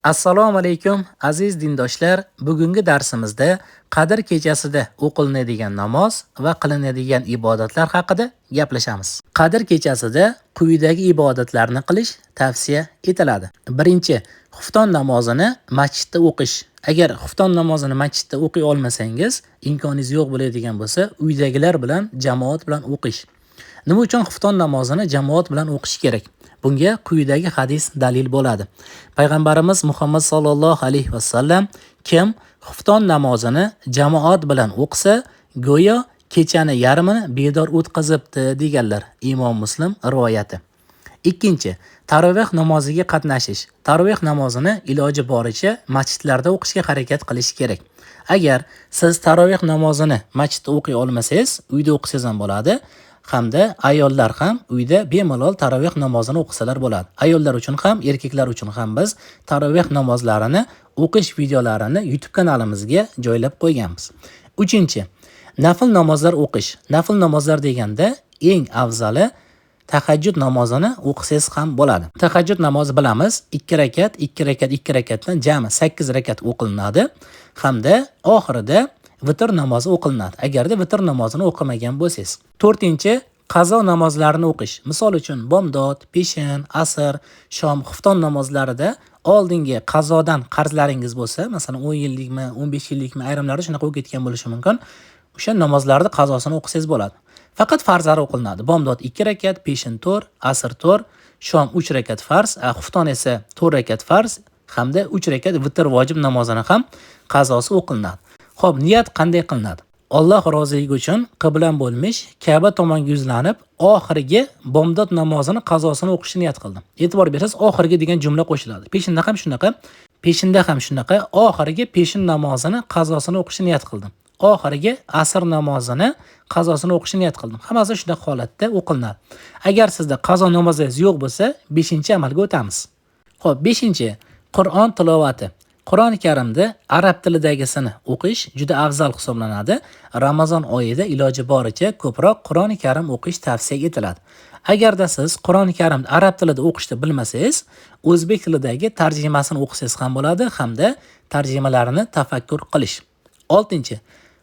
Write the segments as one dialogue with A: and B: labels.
A: Assalomu alaykum, aziz dindoshlar. Bugungi darsimizda Qadr kechasida o'qilinadigan namoz va qilinadigan ibodatlar haqida gaplashamiz. Qadr kechasida quyidagi ibodatlarni qilish tavsiya etiladi. Birinchi, xufton namozini masjidda o'qish. Agar xufton namozini masjidda o'qiy olmasangiz, imkoningiz yo'q bo'ladigan bo'lsa, uydagilar bilan jamoat bilan o'qish. Nima uchun xufton namozini jamoat bilan o'qish kerak? Bunga quyidagi hadis dalil bo'ladi. Payg'ambarimiz Muhammad sollallohu alayhi vasallam kim xufton namozini jamoat bilan o'qisa, go'yo kechani yarmini bedor o'tkazibdi deganlar. Imom Muslim rivoyati. Ikkinchi, taroveh namoziga qatnashish. Taroveh namozini iloji boricha masjidlarda o'qishga harakat qilish kerak. Agar siz taroveh namozini masjidda o'qiy olmasangiz, uyda o'qisangiz ham bo'ladi. Hamda ayollar ham uyda bemalol taroveh namozini o'qisalar bo'ladi. Ayollar uchun ham, erkaklar uchun ham biz taroveh namozlarini o'qish videolarini YouTube kanalimizga joylab qo'yganmiz. Uchinchi, nafl namozlar o'qish. Nafl namozlar deganda eng afzali tahajjud namozini o'qisangiz ham bo'ladi. Tahajjud namozi bilamiz, 2 rakat, 2 rakat, 2 rakatdan jami 8 rakat o'qilinadi hamda oxirida vitr namozi o'qilinadi. Agarda vitr namozini o'qimagan bo'lsangiz. To'rtinchi, qazo namozlarini o'qish. Misol uchun bomdod, peshin, asr, shom, xufton namozlarida oldingi qazodan qarzlaringiz bo'lsa, masalan 10 yillikmi, 15 yillikmi, ayrimlarda shunaqa bo'lib ketgan bo'lishi mumkin. O'sha namozlarni qazosini o'qisangiz bo'ladi. Faqat farzlari o'qilinadi. Bomdod 2 rakat, peshin 4, asr 4, shom 3 rakat farz, xufton esa 4 rakat farz hamda 3 rakat vitr vojib namozini ham qazosi o'qilinadi. Xo'p, niyat qanday qilinadi? Alloh roziligi uchun qiblam bo'lmish Ka'ba tomonga yuzlanib, oxirgi bomdod namozini qazosini o'qishni niyat qildim. E'tibor bersangiz, oxirgi degan jumla qo'shiladi. Peshinda ham shunaqa, peshinda ham shunaqa, oxirgi peshin namozini qazosini o'qishni niyat qildim. Oxirgi asr namozini qazosini o'qishni niyat qildim. Hammasi shunaqa holatda o'qilinadi. Agar sizda qazo namozingiz yo'q bo'lsa, 5-amalga o'tamiz. Xo'p, 5-chi Qur'on tilovati. Qur'oni Karimda arab tilidagisini o'qish juda afzal hisoblanadi. Ramazon oyida iloji boricha ko'proq Qur'oni Karim o'qish tavsiya etiladi. Agarda siz Qur'oni Karimni arab tilida o'qishni bilmasangiz, o'zbek tilidagi tarjimasini o'qisangiz ham bo'ladi hamda tarjimalarini tafakkur qilish.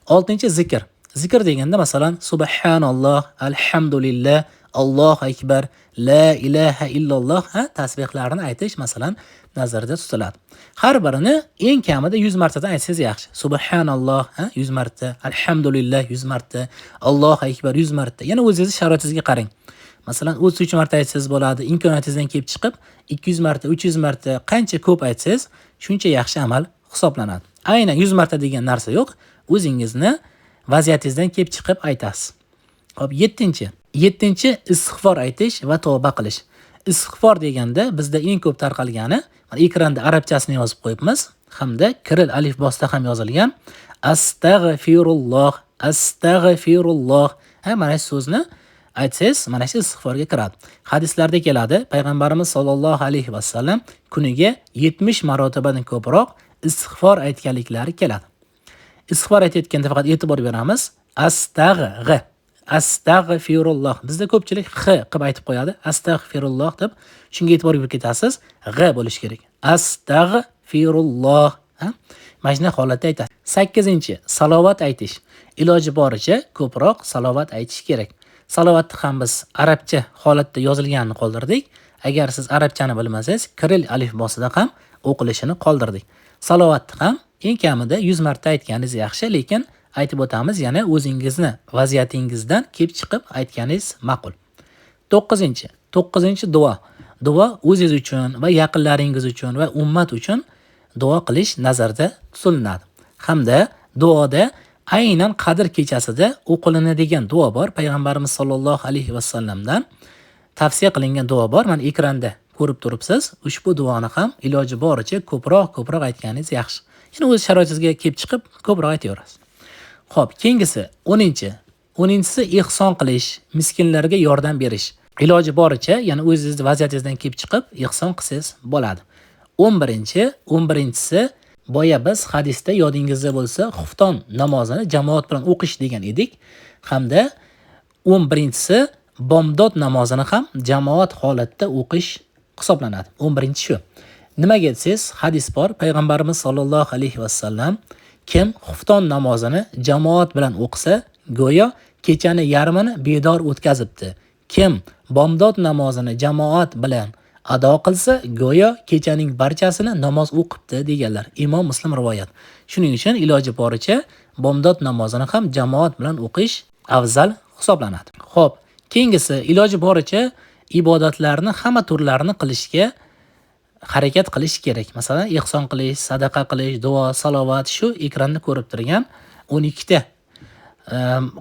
A: 6. Zikr. Zikr deganda masalan subhanalloh, alhamdulillah, Allohu akbar, la ilaha illalloh tasbihlarni aytish masalan nazarda tutiladi. Har birini eng kamida 100 martadan aytsangiz yaxshi. Subhanalloh 100 marta, alhamdulillah 100 marta, Allohu akbar 100 marta. Yana o'zingiz sharoitingizga qarang. Masalan 33 marta aytsangiz bo'ladi, imkoniyatingizdan kelib chiqib 200 marta, 300 marta, qancha ko'p aytsangiz, shuncha yaxshi amal hisoblanadi. Aynan 100 marta degan narsa yo'q, o'zingizni vaziyatingizdan kelib chiqib aytasiz. Xo'p, 7. 7. Istig'for aytish va tavba qilish. Istig'for deganda bizda eng ko'p tarqalgani, mana ekranda arabchasini yozib qo'yibmiz hamda kiril alifbosida ham yozilgan astag'firulloh, astag'firulloh. Mana shu so'zni aytsangiz, mana shu istig'forga kiradi. Hadislarda keladi, payg'ambarimiz sollallohu alayhi vasallam kuniga 70 marotabadan ko'proq istig'for aytganliklari keladi. Istig'for aytayotganda faqat e'tibor beramiz. Astag'g, astag'firulloh. Bizda ko'pchilik x qilib aytib qo'yadi. Astag'firulloh deb, shunga e'tibor berib ketasiz. G bo'lishi kerak. Astag'firulloh. Mana shunday holatda aytasiz. 8. Salovat aytish. Iloji boricha ko'proq salovat aytish kerak. Salovatni ham biz arabcha holatda yozilganini qoldirdik. Agar siz arabchani bilmasangiz, kiril alifbosida ham o'qilishini qoldirdik. Salovatni ham eng kamida 100 marta aytganingiz yaxshi, lekin aytib o'tamiz, yana o'zingizni vaziyatingizdan kelib chiqib aytganingiz ma'qul. 9. 9. Duo. Duo o'zingiz uchun va yaqinlaringiz uchun va ummat uchun duo qilish nazarda tutilinadi. Hamda duoda aynan Qadr kechasida o'qilinadigan duo bor. Payg'ambarimiz sollallohu alayhi vasallamdan tavsiya qilingan duo bor. Mana ekranda ko'rib turibsiz. Ushbu duoni ham iloji boricha ko'proq aytganingiz yaxshi. Yana o'z sharoitingizga kelib chiqib ko'proq aytaverasiz. Xo'p, keyingisi 10. 10-si ihson qilish, miskinlarga yordam berish. Iloji boricha, ya'ni o'zingiz vaziyatingizdan kelib chiqib ihson qilsangiz bo'ladi. 11. 11-si boya biz hadisda yodingizda bo'lsa, xufton namozini jamoat bilan o'qish degan edik. Hamda 11-si bomdod namozini ham jamoat holatda o'qish hisoblanadi. 11-shu. Nimaga desangiz, hadis bor, payg'ambarimiz sollallohu alayhi vasallam kim xufton namozini jamoat bilan o'qisa, go'yo kechani yarmini bedor o'tkazibdi. Kim bomdod namozini jamoat bilan ado qilsa, go'yo kechaning barchasini namoz o'qibdi deganlar. Imom Muslim rivoyat. Shuning uchun iloji boricha bomdod namozini ham jamoat bilan o'qish afzal hisoblanadi. Xo'p, keyingisi iloji boricha ibodatlarni hamma turlarini qilishga harakat qilish kerak. Masalan, ihson qilish, sadaqa qilish, duo, salovat, shu ekranda ko'rib turgan 12 ta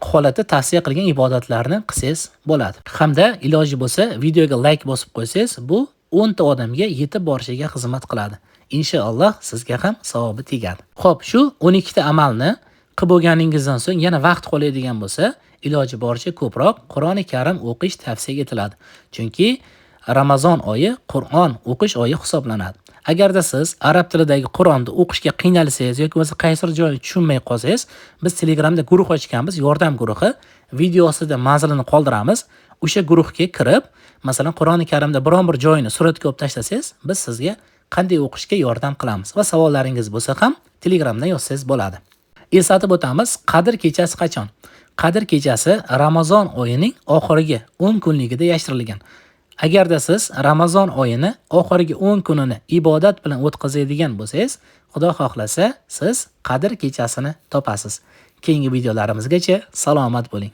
A: holatda tavsiya qilgan ibodatlarni qilsangiz bo'ladi. Hamda iloji bo'lsa videoga like bosib qo'ysangiz, bu 10 ta odamga yetib borishiga xizmat qiladi. Inshaalloh sizga ham savobi tegadi. Xo'p, shu 12 ta amalni qilib bo'lganingizdan so'ng yana vaqt qoladigan bo'lsa, iloji boricha ko'proq Qur'oni Karim o'qish tavsiya etiladi. Chunki Ramazon oyi Qur'on o'qish oyi hisoblanadi. Agarda siz arab tilidagi Qur'onni o'qishga qiynalsangiz yoki bo'lmasa qaysidir joyini tushunmay qolsangiz, biz Telegramda guruh ochganmiz, yordam guruhi. Video ostida manzilini qoldiramiz. O'sha guruhga kirib, masalan, Qur'oni Karimda biron bir joyini suratga olib tashlasangiz, biz sizga qanday o'qishga yordam qilamiz va savollaringiz bo'lsa ham Telegramdan yozsangiz bo'ladi. Eslatib o'tamiz, Qadr kechasi qachon? Qadr kechasi Ramazon oyining oxirgi 10 kunligida yashirilgan. Agarda siz Ramazon oyini oxirgi 10 kunini ibodat bilan o'tkazadigan bo'lsangiz, Xudo xohlasa, siz Qadr kechasini topasiz. Keyingi videolarimizgacha salomat bo'ling.